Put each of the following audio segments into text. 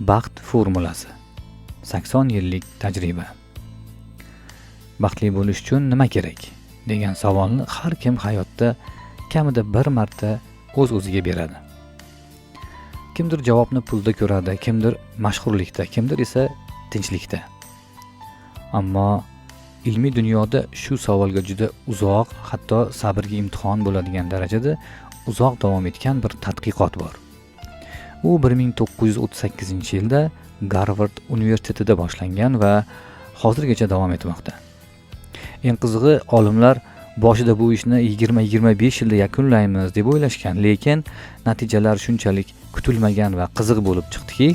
Baxt formulasi. 80 yillik tajriba. Baxtli bo'lish uchun nima kerak degan savolni har kim hayotda kamida bir marta o'z-o'ziga beradi. Kimdir javobni pulda ko'radi, kimdir mashhurlikda, kimdir esa tinchlikda. Ammo ilmiy dunyoda shu savolga juda uzoq, hatto sabrga imtihon bo'ladigan darajada uzoq davom etgan bir tadqiqot bor. U 1938-yilda Garvard universitetida boshlangan va hozirgacha davom etmoqda. Eng qizig'i, olimlar boshida bu ishni 20-25 yilda yakunlaymiz deb o'ylashgan, lekin natijalar shunchalik kutilmagan va qiziq bo'lib chiqdiki,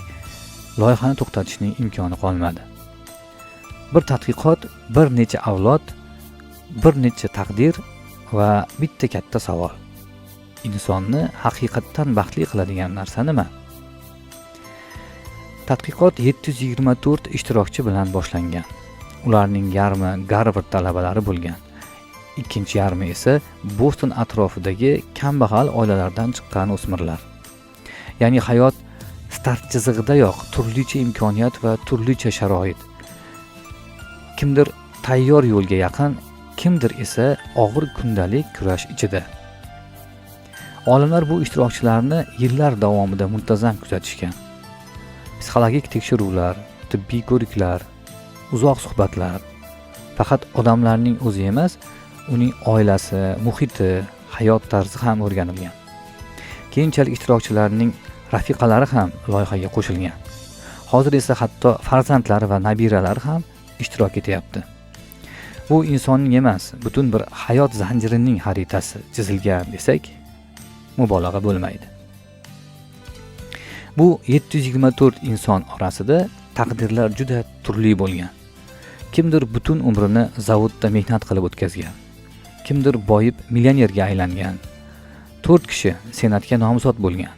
loyihani to'xtatishning imkoni qolmadi. Bir tadqiqot bir necha avlod, bir necha taqdir va bitta katta savol. Insonni haqiqatdan baxtli qiladigan narsa nima? Tadqiqot 724 ishtirokchi bilan boshlangan. Ularning yarmi Garvard talabalari bo'lgan. Ikkinchi yarmi esa Boston atrofidagi kambag'al oilalardan chiqqan o'smirlar. Ya'ni hayot start chizig'idayoq turlicha imkoniyat va turlicha sharoit. Kimdir tayyor yo'lga yaqin, kimdir esa og'ir kundalik kurash ichida. Olimlar bu ishtirokchilarni yillar davomida muntazam kuzatishgan. Psixologik tekshiruvlar, tibbiy ko'riklar, uzoq suhbatlar faqat odamlarning o'zi emas, uning oilasi, muhiti, hayot tarzi ham o'rganilgan. Keyinchalik ishtirokchilarning rafiqalari ham loyihaga qo'shilgan. Hozir esa hatto farzandlari va nabiralari ham ishtirok etyapti. Bu insonning emas, butun bir hayot zanjirining xaritasi chizilgan desak, mubolag'a bo'lmaydi. Bu 724 inson orasida taqdirlar juda turli bo'lgan. Kimdir butun umrini zavodda mehnat qilib o'tkazgan. Kimdir boyib millionerga aylangan. 4 kishi senatga nomzod bo'lgan.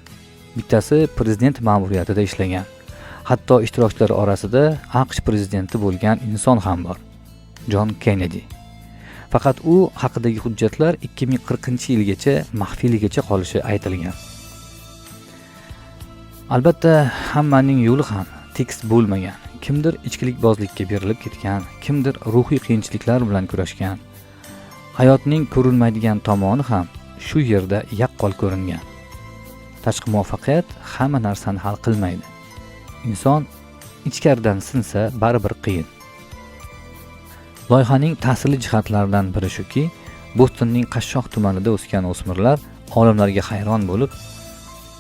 Bittasi prezident ma'muriyatida ishlagan. Hatto ishtirokchilar orasida AQSh prezidenti bo'lgan inson ham bor. Jon Kennedi. Faqat u haqidagi hujjatlar 2040-yilgacha maxfiyligicha qolishi aytilgan. Albatta, hammaning yo'li ham tekis bo'lmagan. Kimdir ichkilikbozlikka berilib ketgan, kimdir ruhiy qiyinchiliklar bilan kurashgan. Hayotning ko'rinmaydigan tomoni ham shu yerda yaqqol ko'ringan. Tashqi muvaffaqiyat hamma narsani hal qilmaydi. Inson ichkaridan sinsa baribir qiyin. Loyihaning ta'sirli jihatlaridan biri shuki, Bostonning qashshoq tumanida o'sgan o'smirlar olimlarga hayron bo'lib,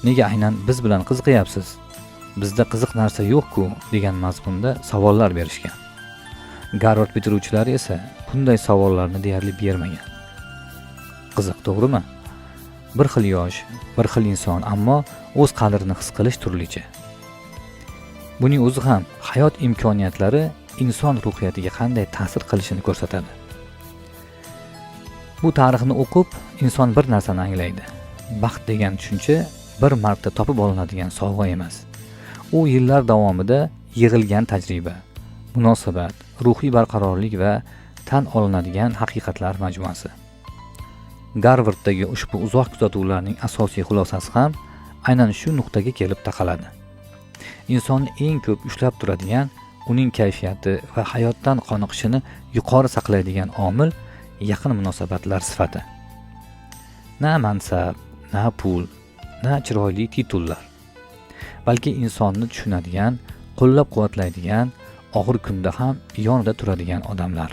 "Nega aynan biz bilan qiziqyapsiz? Bizda qiziq narsa yo'q-ku" degan mazmunda savollar berishgan. Garvard bitiruvchilari esa bunday savollarni deyarli bermagan. Qiziq, to'g'rimi? Bir xil yosh, bir xil inson, ammo o'z qadrini his qilish turlicha. Buning o'zi ham hayot imkoniyatlari inson ruhiyatiga qanday ta'sir qilishini ko'rsatadi. Bu tarixni o'qib, inson bir narsani anglaydi. Baxt degan tushuncha bir marta topib olinadigan sovg'a emas. U yillar davomida yig'ilgan tajriba, munosabat, ruhiy barqarorlik va tan olinadigan haqiqatlar majmuasi. Garvarddagi ushbu uzoq kuzatuvlarning asosiy xulosasi ham aynan shu nuqtaga kelib taqaladi. Insonni eng ko'p ushlab turadigan, uning kayfiyati va hayotdan qoniqishini yuqori saqlaydigan omil yaqin munosabatlar sifati. Na mansab, na pul, na chiroyli titullar, balki insonni tushunadigan, qo'llab-quvvatlaydigan, og'ir kunda ham yonida turadigan odamlar.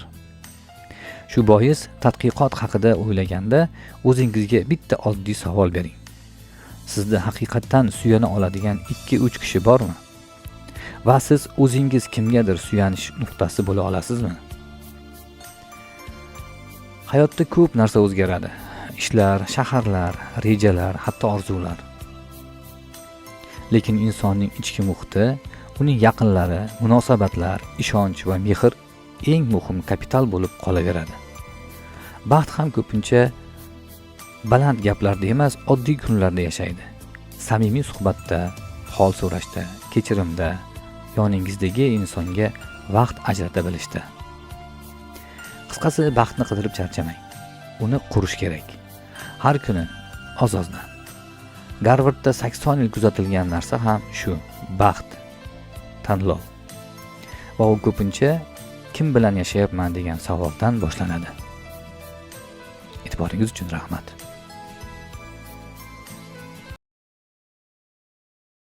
Shu bois tadqiqot haqida o'ylaganda o'zingizga bitta oddiy savol bering. Sizda haqiqatdan suyana oladigan 2-3 kishi bormi? Va siz o'zingiz kimgadir suyanish nuqtasi bo'la olasizmi? Hayotda ko'p narsa o'zgaradi. Ishlar, shaharlar, rejalar, hatto orzular. Lekin insonning ichki muhiti, uning yaqinlari, munosabatlar, ishonch va mehr eng muhim kapital bo'lib qolaveradi. Baxt ham ko'pincha baland gaplarda emas, oddiy kunlarda yashaydi. Samimiy suhbatda, hol so'rashda, kechirimda, yoningizdagi insonga vaqt ajrata bilishda. Qisqasi, baxtni qidirib charchamang. Uni qurish kerak. Har kuni oz-ozdan. Garvardda 80 yil kuzatilgan narsa ham shu: baxt. tanlov. Va u ko'pincha kim bilan yashayapman degan savoldan boshlanadi. E'tiboringiz uchun rahmat.